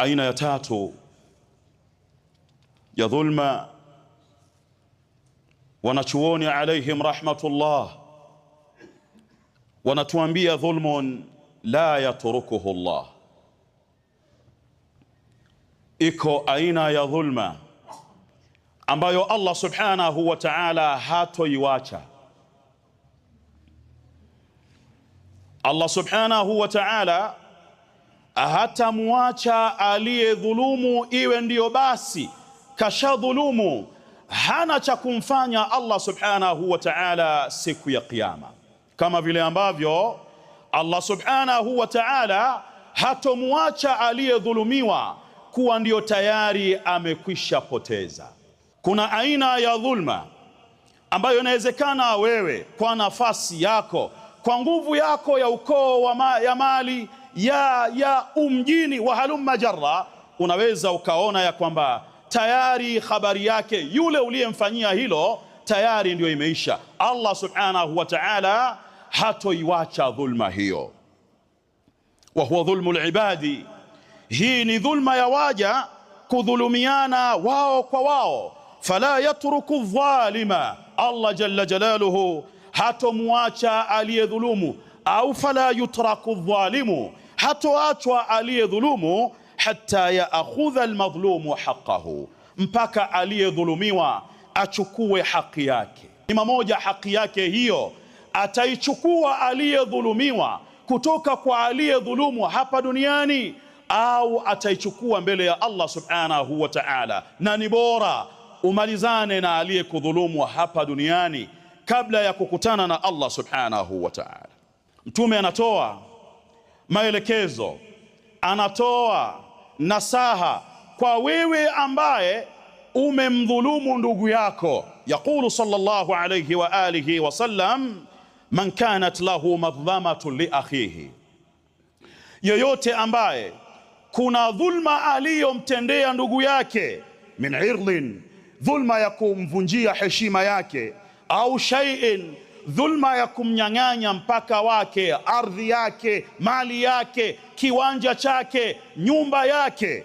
Aina ya tatu ya dhulma, wanachuoni alaihim rahmatullah wanatuambia dhulmun la yatrukuhu Allah. Iko aina ya dhulma ambayo Allah subhanahu wa ta'ala hatoiwacha. Allah subhanahu wa ta'ala hatamuacha aliyedhulumu iwe ndiyo basi kashadhulumu, hana cha kumfanya Allah subhanahu wa ta'ala siku ya Kiyama, kama vile ambavyo Allah subhanahu wa ta'ala hatomuacha aliyedhulumiwa kuwa ndiyo tayari amekwisha poteza. Kuna aina ya dhulma ambayo inawezekana wewe kwa nafasi yako, kwa nguvu yako ya ukoo ya mali ya umjini wa halumma jarra, unaweza ukaona ya kwamba tayari habari yake yule uliyemfanyia hilo tayari ndio imeisha. Allah subhanahu wa ta'ala hatoiwacha dhulma hiyo. Wa huwa dhulmul ibadi, hii ni dhulma ya waja kudhulumiana wao kwa wao. Fala yatruku dhalima, Allah jalla jalaluhu hatomuacha aliyedhulumu, au fala yutraku dhalimu, hatoachwa aliyedhulumu, hatta yaakhudha almadhlumu haqqahu, mpaka aliyedhulumiwa achukue haki yake. Ni moja, haki yake hiyo ataichukua aliyedhulumiwa kutoka kwa aliyedhulumu hapa duniani, au ataichukua mbele ya Allah subhanahu wa ta'ala. Na ni bora umalizane na aliyekudhulumu hapa duniani kabla ya kukutana na Allah subhanahu wa ta'ala. Mtume anatoa maelekezo, anatoa nasaha kwa wewe ambaye umemdhulumu ndugu yako. Yaqulu sallallahu alayhi wa alihi wa sallam, man kanat lahu madhlamatun li akhihi, yoyote ambaye kuna dhulma aliyomtendea ndugu yake, min irdhin, dhulma ya kumvunjia heshima yake, au shay'in, dhulma ya kumnyang'anya mpaka wake, ardhi yake, mali yake, kiwanja chake, nyumba yake,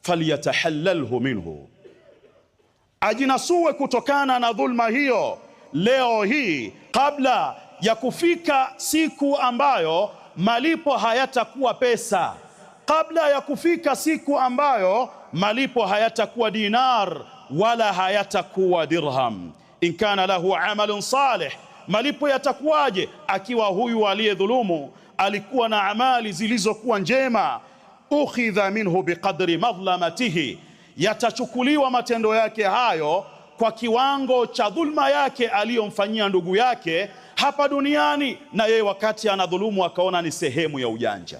falyatahallalhu minhu, ajinasue kutokana na dhulma hiyo leo hii, kabla ya kufika siku ambayo malipo hayatakuwa pesa, kabla ya kufika siku ambayo malipo hayatakuwa dinar wala hayatakuwa dirham. In kana lahu amalun salih, malipo yatakuwaje akiwa huyu aliyedhulumu alikuwa na amali zilizokuwa njema? Ukhidha minhu biqadri madhlamatihi, yatachukuliwa matendo yake hayo kwa kiwango cha dhulma yake aliyomfanyia ndugu yake hapa duniani, na yeye wakati anadhulumu akaona ni sehemu ya ujanja.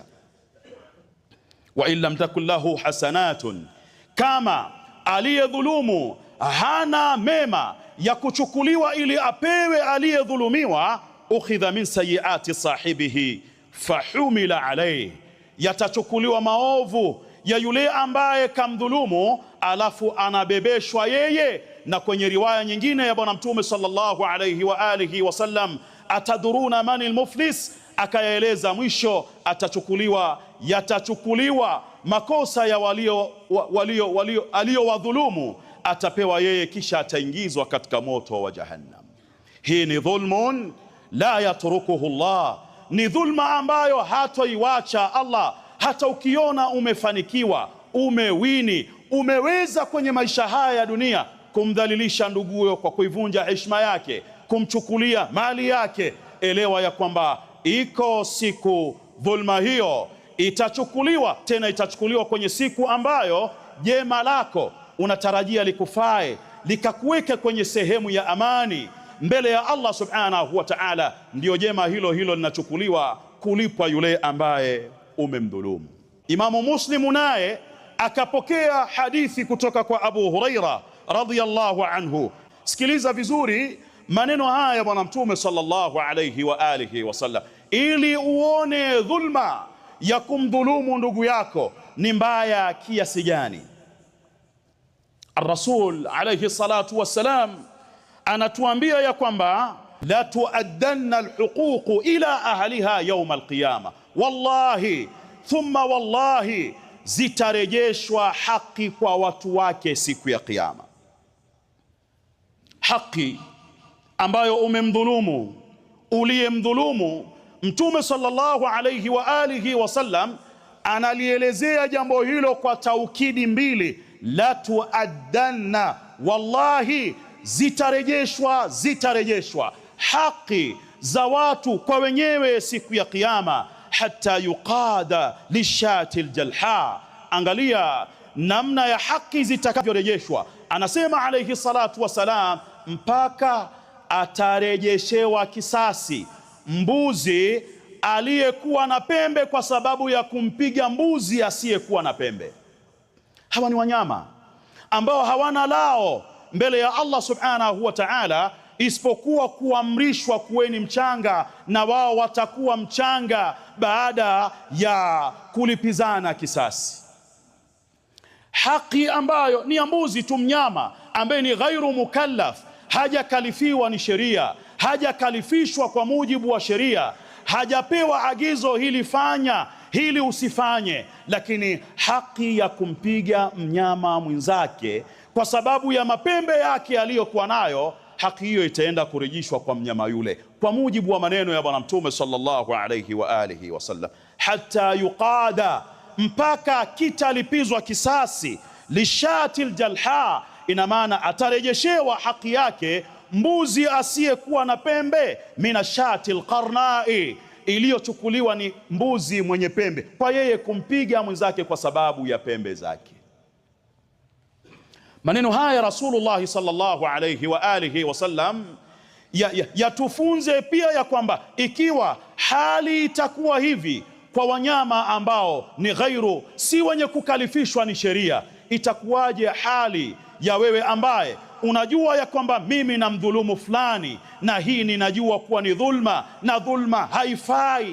Wa in lam takun lahu hasanatun, kama aliyedhulumu hana mema ya kuchukuliwa ili apewe aliyedhulumiwa, ukhidha min sayiati sahibihi fahumila alayhi, yatachukuliwa maovu ya yule ambaye kamdhulumu, alafu anabebeshwa yeye. Na kwenye riwaya nyingine ya Bwana Mtume sallallahu alayhi wa alihi wasallam, atadhuruna mani almuflis, akayaeleza mwisho atachukuliwa, yatachukuliwa makosa ya walio walio walio aliyowadhulumu, atapewa yeye, kisha ataingizwa katika moto wa Jahannam. Hii ni dhulmun la yatrukuhu Allah, ni dhulma ambayo hatoiwacha Allah. Hata ukiona umefanikiwa, umewini, umeweza kwenye maisha haya ya dunia kumdhalilisha nduguyo kwa kuivunja heshima yake, kumchukulia mali yake, elewa ya kwamba iko siku dhulma hiyo itachukuliwa, tena itachukuliwa kwenye siku ambayo jema lako unatarajia likufae, likakuweke kwenye sehemu ya amani mbele ya Allah subhanahu wa ta'ala, ndiyo jema hilo hilo linachukuliwa kulipwa yule ambaye umemdhulumu. Imamu Muslimu naye akapokea hadithi kutoka kwa Abu Huraira radhiyallahu anhu. Sikiliza vizuri maneno haya Bwana Mtume sallallahu alayhi wa alihi wasallam, ili uone dhulma ya kumdhulumu ndugu yako ni mbaya kiasi gani. Ar-Rasul alayhi salatu wassalam anatuambia ya kwamba la tuaddanna alhuququ ila ahliha yawm alqiyama, wallahi thumma wallahi, zitarejeshwa haki kwa watu wake siku ya Kiyama. Haki ambayo umemdhulumu, uliyemdhulumu, Mtume sallallahu alayhi wa alihi wasallam analielezea jambo hilo kwa taukidi mbili, la tuaddanna, wallahi zitarejeshwa, zitarejeshwa haki za watu kwa wenyewe siku ya Kiyama, hatta yuqada lishati ljalha. Angalia namna ya haki zitakavyorejeshwa. Anasema alayhi salatu wassalam, mpaka atarejeshewa kisasi mbuzi aliyekuwa na pembe kwa sababu ya kumpiga mbuzi asiyekuwa na pembe. Hawa ni wanyama ambao hawana lao mbele ya Allah subhanahu wa ta'ala, isipokuwa kuamrishwa kuweni mchanga, na wao watakuwa mchanga baada ya kulipizana kisasi. Haki ambayo ni ya mbuzi tu, mnyama ambaye ni ghairu mukallaf, hajakalifiwa ni sheria, hajakalifishwa kwa mujibu wa sheria, hajapewa agizo hili fanya, hili usifanye, lakini haki ya kumpiga mnyama mwenzake kwa sababu ya mapembe yake aliyokuwa nayo, haki hiyo itaenda kurejeshwa kwa mnyama yule, kwa mujibu wa maneno ya Bwana Mtume sallallahu alayhi wa alihi wasallam, hatta yuqada, mpaka kitalipizwa kisasi, lishati ljalha, ina maana atarejeshewa haki yake mbuzi asiyekuwa na pembe, minashati lqarnai, iliyochukuliwa ni mbuzi mwenye pembe, kwa yeye kumpiga mwenzake kwa sababu ya pembe zake. Maneno haya Rasulullahi sallallahu alayhi wa alihi wasallam yatufunze pia ya kwamba ikiwa hali itakuwa hivi kwa wanyama ambao ni ghairu, si wenye kukalifishwa ni sheria, itakuwaje hali ya wewe ambaye unajua ya kwamba mimi na mdhulumu fulani, na hii ninajua kuwa ni dhulma na dhulma haifai.